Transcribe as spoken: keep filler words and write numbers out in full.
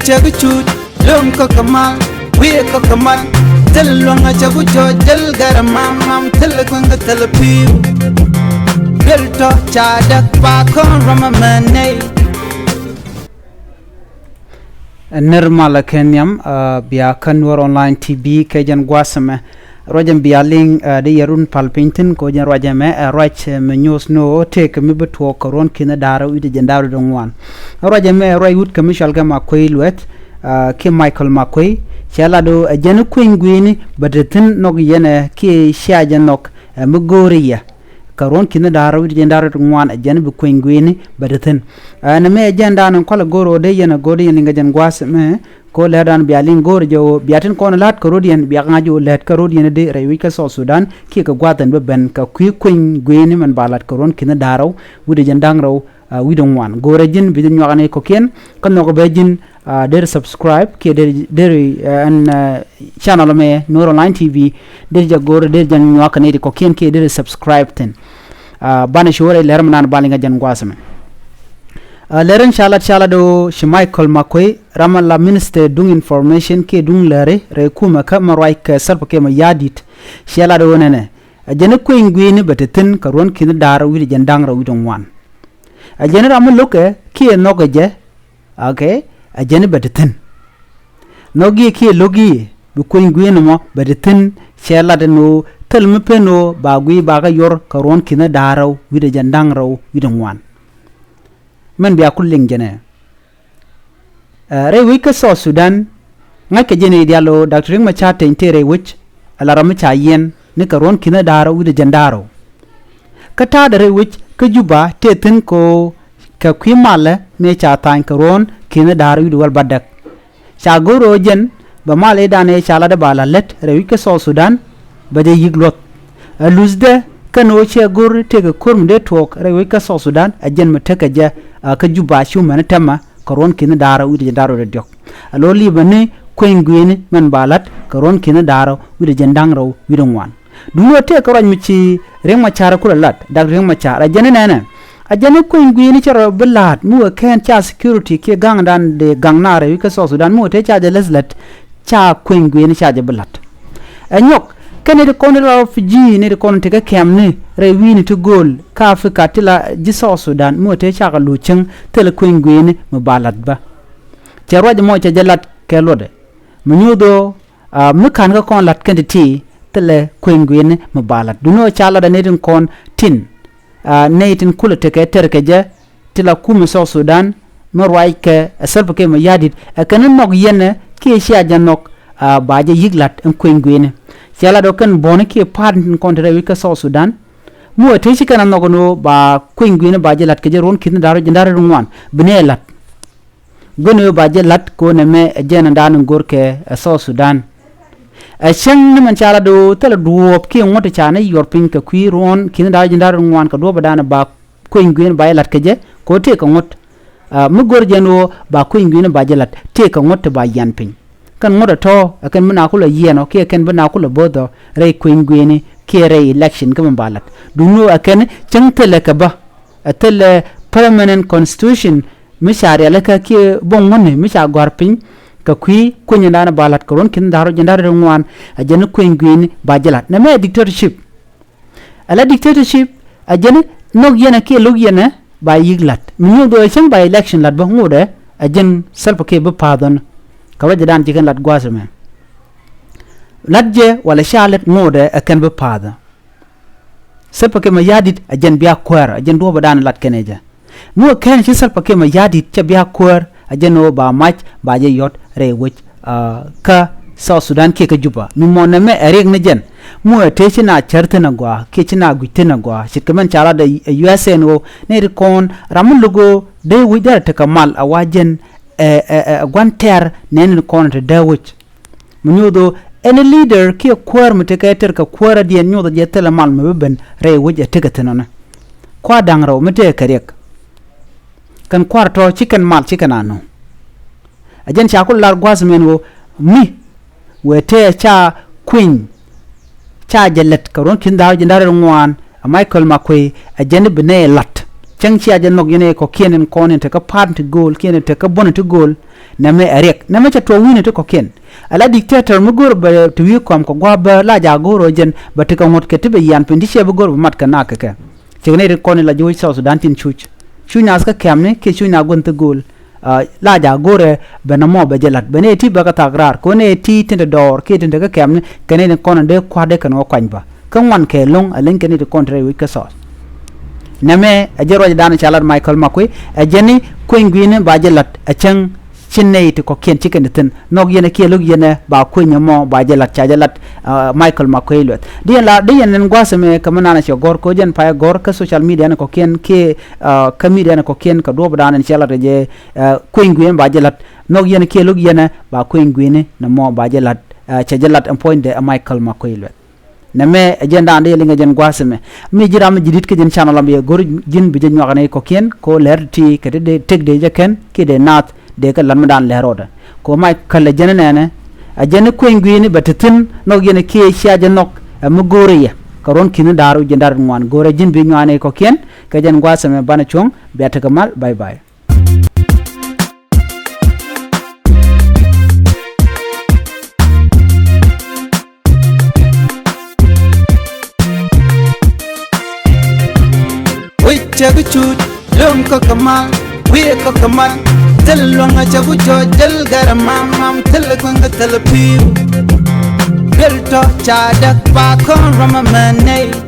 Cɛ bi cut lom kɔk kɛ mal, wi̱i̱ kɔk kɛ mal. Thil luɔ̱ŋ a cɛ ku jɔɔc, thil gɛr a mam mam, thil kueŋ kɛ thil pi̱i̱u. Thil tɔ ca däk pa kɔn rɔm a mɛn nɛy. Nir malä kɛ nhiam, ah, bia kä Nuer Online T V kɛ jɛn gua̱a̱th ɛmɛ. Ruac ɛmɛ bia liŋ, ah, di yɛ run pal piny thi̱n kɛ jɛn ruac ɛmɛ, ah, ruac, eh, mi nyuɔth ni ɣöö tëëkɛ mi bi tuɔɔk kɛ ruɔ̱n ki̱n da̱rä wi̱cdɛ jɛn da̱rä wi̱cdɛ ŋuan. Ruac ɛmɛ ruac wut kɛ mi cɔal kɛ Makuei Lueth, ah, kiɛ Michael Makuei. Cɛ lat ɣöö ɛ jɛn kueny gui̱i̱ni bɛ te thi̱n nhɔk yɛn ɛ kiɛ cia jɛ nhɔk, eh, mi go̱o̱ri yɛ. Kɛ ruɔ̱n ki̱n da̱rä wi̱cdɛ jɛn da̱rä wi̱cdɛ ŋuan ɛ jɛn bi kueny gui̱i̱ni bɛ te thi̱n. Ɛn ɛmɛ ɛ jɛn da̱a̱n in kualɛ go̱r ɣöö dee yɛn ɛ go̱r dee yɛn liŋ kɛ jɛn gua̱a̱th ɛmɛ. Kɛ ɣöö lɛ̱̈t da̱a̱n bia liŋ go̱o̱r jɛ ɣöö bia tin kɔn la̱t kɛ rɔ̱diɛn bia ŋa̱c ɣöö lɛ̱̈t kɛ rɔ̱diɛn di rɛy wec kä South Sudan kiɛ kɛ gua̱a̱th ɛn bä ben kɛ kui̱ kueny gui̱i̱ni mɛn ba la̱t kɛ ruɔ̱n ki̱n da̱rä wi̱cdɛ jɛn da̱ŋ rɛw wi̱cdɛ ŋuan. Go̱o̱rɛ ji̱n bi ji̱ nyuak ni kɔ̱kiɛn kä nhɔk bɛ ji̱n, ah, deri subscribe kiɛ deri, deri, eh, ɛn, eh, channel mɛ Nuer Online T V. Deri jɛ go̱o̱rɛ deri jɛ nyuak ni ti kɔ̱kiɛn kiɛ deri subscribe thi̱n. Ah, banɛ cuɔrɛ lɛr mɛ nan bali ŋa jɛn gua̱a̱th mɛ. Ah, lɛr in ca lat ca lat do ci Michael Makuei, ram a la minister duŋ information kiɛ duŋ lɛri rɛy kumɛ kä mɛ ruac kɛ Salva Kiir Mayardit. Cɛ lat do nɛnɛ. A jɛn kueny gui̱i̱ni bɛ te thi̱n kɛ ruɔ̱n ki̱n da̱rä wi̱cdɛ jɛn da̱ŋ rɛw wi̱cdɛ ŋuan. A jɛn ram mi lo̱kɛ kiɛ nhɔkɛ jɛ, okay, a jɛn bɛ te thi̱n. Nhɔk gi̱i̱ kiɛ lo̱k gi̱i̱ bi kueny gui̱i̱ni mɔ bɛ te thi̱n. Cɛ lat ɛn ɣöö thil mi pen ɣöö ba gui̱i̱ ba kä yuɔr kɛ ruɔ̱n ki̱n da̱rä wi̱cdɛ jɛn da̱ŋ rɛw wi̱cdɛ ŋuan. Mɛn bia ku liŋ jɛnɛ. Eh, rɛy wec kä South Sudan, ŋa̱ckɛ jɛn i̱ diaal ɣöö Doctor Riek Machar Teny tëë rɛy wec, ala ram mi ca yiɛn ni kɛ ruɔ̱n ki̱n da̱rä wi̱cdɛ jɛn da̱rä. Kä ta̱a̱dɛ rɛy wec kä Juba tëë thi̱n kɛ ɣöö kɛ kui̱ malɛ mëë ca tha̱a̱ny kɛ ruɔ̱n ki̱n da̱rä wi̱cdɛ wäl bädäk. Ca go̱r ɣöö jɛn bɛ mal i̱dan ëë ca latdä ba la lät rɛy wec kä South Sudan, bɛ jɛ yi̱k luɔ̱th. Ɛ luuthdɛ kɛn ɣöö cɛ go̱r tëëkɛ ko̱r mi dee tuɔɔk rɛy wec kä South Sudan, ɛ jɛn mi tekɛ jɛ, ah, kä Juba cu mɛn tɛmɛ kɛ ruɔ̱n ki̱n da̱rä wi̱cdɛ jɛn da̱rä wi̱cdɛ diɔ̱k. Ɛ lo̱r li̱bä ni kueny gui̱i̱ni mɛn ba la̱t kɛ ruɔ̱n ki̱n da̱rä wi̱cdɛ jɛn da̱ŋ rɛw wi̱cdɛ ŋuan. Duŋni ɣöö tëëkɛ ruac mi ci Riek Machar kulɛ lat, Dak Riek Machar, ɛ jɛn inɛnɛ. Ɛ jɛn i̱ kueny gui̱i̱ni cɛ rɔ bi la̱a̱t mi wëë kɛn ca security kiɛ ga̱ŋdan dee ga̱ŋ naar rɛy wec kä South Sudan mi wëë tëë ca jɛ läth lät, ca kueny gui̱i̱ni ca jɛ bi la̱t. Ɛ nyɔk kɛn nɛy ti kɔn ti la refugee, nɛy ti kɔn ti kɛ kɛmni rɛy wi̱i̱ni ti gööl kä Africa ti la ji̱ South Sudan mi wëë tëë cakɛ lo̱c cäŋ thilɛ kueny gui̱i̱ni mi ba la̱t bä. Cɛ ruac mɔ cɛ jɛ la̱t kɛ luɔtdɛ. Mi nyuuth ɣöö, ah, mi ka̱n kä kɔn la̱t kɛn ti̱ti̱ thilɛ kueny gui̱i̱ni mi ba la̱t. Duŋni ɣöö ca latdɛ nɛy tin kɔn tin, ah, nɛy tin kulɛ tekɛ tɛr kɛ jɛ ti la kumɛ South Sudan mi ruac kɛ, eh, Salva Kiir Mayardit, ɛ kɛn nhɔk yɛn ɛ kiɛ cia jɛ nhɔk, ah, ba jɛ yi̱k la̱t ɛn kueny gui̱i̱ni. Cɛ lat ɣöö kɛn buɔ̱ni kiɛ pa̱a̱t tin kɔn te rɛy wec kä South Sudan mi wëë tëë ci kɛn a nhɔk ɛn ɣöö ba kueny gui̱i̱ni ba jɛ la̱t kɛ jɛ ruɔ̱n ki̱n da̱rä wi̱cdɛ jɛn da̱rä wi̱cdɛ ŋuan bi nɛy la̱t. Go̱n ëë ba jɛ la̱t ko̱n ɛmɛ ɛ jɛn ɛ da̱a̱n in go̱r kɛ ɛ South Sudan. Ɛ cäŋ ni mɛn ca lat ɣöö thilɛ duɔ̱ɔ̱p kiɛ ŋuɔ̱t ca ni yuɔr piny kɛ kui̱ ruɔ̱n ki̱n da̱a̱ ji̱n da̱a̱ ruɔ̱n ŋuan kɛ duɔ̱ɔ̱p ɛ da̱a̱n ba kueny gui̱n ba jɛ la̱t kɛ jɛ kɛ ɣöö tëëkɛ ŋuɔ̱t. Ah, mi go̱r jɛn ɣöö ba kueny gui̱n ba jɛ la̱t tëëkɛ ŋuɔ̱t ti ba yian piny. Kɛn ŋuɔ̱t ɛ tɔ̱ ɛ kɛn bi na kulɛ yiɛn ɔ kiɛ kɛn bi na kulɛ bo̱o̱th ɔ rɛy kueny gui̱ni kiɛ rɛy election kä mi ba la̱t. Duŋni ɣöö ɛ kɛn cäŋ thilɛ kɛ bä. Ɛ thilɛ permanent constitution mi ca rialikä kiɛ bo̱ŋ ŋuɔ̱tni mi ca gɔ̱a̱r piny kɛ kui̱ kuenydan ba la̱t kɛ ruɔ̱n ki̱n da̱r jiɛn da̱r ŋuan. Ɛ jɛn kueny gui̱ni ba jɛ la̱t nɛmɛ ɛ dictatorship. Ɛ la dictatorship ɛ jɛn nhɔk yɛn ɛ kiɛ lo̱k yɛn ɛ ba yi̱k la̱t mi nyuɔ̱th ɣöö cäŋ ba election la̱t bä ŋotdɛ ɛ jɛn Salva Kiir bi pa̱a̱th ɣän. Kɛ ruacdan ci kɛn la̱t gua̱a̱th ɛmɛ la̱t jɛ wala ca lät ŋotdɛ ɛ kɛn bi pa̱a̱th ɣän. Salva Kiir Mayardit ɛ jɛn bia kuäär ɛ jɛn duɔ̱ɔ̱pädan la̱t kɛnɛ jɛ. Mi wä kɛn ci Salva Kiir Mayardit cɛ bia kuäär ɛ jɛn ɣöö ba mac ba jɛ yɔ̱t rɛy wec, ah, kä South Sudan kiɛ kä Juba. Mi mɔ nɛmɛ ɛ riɛk ni jɛn. Mi wä tëë ci na cär thi̱n agɔaa kiɛ ci na gui̱c thi̱n agɔaa. Ce̱tkɛ mɛn ca lat ɛ U S A ɛn ɣöö nɛy ti kɔn ram mi lo̱k ɣöö dee wec derɛ tekɛ mal ɛ wa jɛn ɛ, ɛ, ɛ gua̱n tɛ̈r nɛɛni kɔn te dee wec. Mi nyuuth ɣöö ɛn leader kiɛ kuäär mi tekɛ tɛr kɛ kuäär adiɛn nyuuth jɛ thilɛ mal mi bi ben rɛy wec ɛ tekɛ thi̱n ɔnɛ. Kua̱r da̱ŋ rɛw mi tekɛ kɛ riɛk. Kɛn kua̱r tɔ̱ ci kɛn mal ci kɛn a nööŋ. Ɛ jɛn ca ku lar gua̱a̱th mɛn ɣöö mi wëë tëë ca kueny ca jɛ lät kɛ ruɔ̱n ki̱n dha̱a̱r ji̱ da̱r ŋuan ɛ Michael Makuei ɛ jɛn i̱ bi nɛy la̱t. Cäŋ cia jɛ nhɔk yɛn ɛ kɔ̱kiɛn in kɔn in tekä pa̱a̱t ti gööl kiɛn in tekä buɔ̱n ti gööl. Nɛmɛ ɛ riɛk, nɛmɛ cɛ tuɔɔk wi̱i̱ni ti kɔ̱kiɛn. Ala dictator mi go̱o̱r bɛ ti wi̱i̱ kɔm kɛ gua̱a̱p bä la jaak go̱o̱r ɔ jɛn bɛ ti kɛ ŋuɔ̱t kɛ ti bɛ yian piny ti ciɛ bi go̱o̱r bɛ mat kɛ nak kɛ kɛ. Cɛ kɛ nɛy ti kɔn in la ji̱ wec South Sudan tin cuc. Cuc naath kä kɛmni kiɛ cuc naath gua̱n thi gööl. Ah, la jaak go̱o̱rɛ bɛ nɔmɔ bɛ jɛ la̱t bɛ nɛy ti bɛ kɛ thak raar kɛ ɣöö nɛy ti tin te dɔɔr kiɛ tin te kä kɛmni kɛ nɛy ti kɔn in dee kua̱r dee kɛn ɣä kuany bä. Kä ŋuan kɛ lo̱ŋ a leny kɛ nɛy ti kɔn te rɛy wec kä South. Nɛmɛ ɛ jɛn ruacdan ca lat Michael Makuei, ɛ jɛn ni kueny gui̱i̱ni ba jɛ la̱t ɛ cäŋ ci nɛy ti kɔ̱kiɛn ci kɛn ti thi̱n. Nhɔk yɛn ɛ kiɛ lo̱k yɛn ɛ ba kueny ɛmɔ ba jɛ la̱t ca jɛ la̱t, ah, Michael Makuei Lueth. Di yɛn la, di yɛn ɛn gua̱a̱th ɛmɛ kɛ mi naan ɛ cɛ gɔ̱r kɛ ɣöö jɛn pay ɛ gɔ̱r kä social media ni kɔ̱kiɛn kiɛ, ah, kä media ni kɔ̱kiɛn kɛ duɔ̱ɔ̱pdan ɛn cɛ la̱t ɛ jɛ, ah, kueny gui̱i̱ni ba jɛ la̱t. Nhɔk yɛn ɛ kiɛ lo̱k yɛn ɛ ba kueny gui̱i̱ni nɛmɔ ba jɛ la̱t, ah, cɛ jɛ la̱t ɛn puɔ̱nydɛ ɛ Michael Makuei Lueth. Nɛmɛ ɛ jɛn da̱a̱n dee yɛ liŋ ɛ jɛn gua̱a̱th ɛmɛ. Mi ji̱ ram mi ji̱ di̱t kä jɛn channel ɔ mi yɛ go̱r ji̱n bi jɛ nyuak nɛy kɔ̱kiɛn kɛ ɣöö lɛr ti kɛ ti dee tëk dee jɛ kɛn kiɛ dee naath dee kɛ la̱t mi da̱a̱n lɛr rɔɔdɛ. Kɛ ɣöö Michael ɛ jɛn nɛnɛ ɛ jɛn ni kueny gui̱i̱ni bɛ te thi̱n nhɔk yɛn kiɛ cia jɛ nhɔk ɛ mi go̱o̱rɛ yɛ. Kɛ ruɔ̱n ki̱ni da̱a̱r wi̱c jiɛn da̱a̱r ŋuan go̱o̱rɛ ji̱n bi nyuak nɛy kɔ̱kiɛn kɛ jɛn gua̱a̱th ɛmɛ banɛ cuɔ̱ŋ bia tekɛ mal. Bye bye. Wec cɛ bi cut lom kä kɛ mal, wiɛ kä kɛ mal. Thil luɔ̱ŋ a cɛ bi jɔɔc, thil gɛr a mam mam, thil kueŋ kä thil pi̱i̱u. Thil tɔ̱ ca däk ba kɔn ram a mɛn nɛy.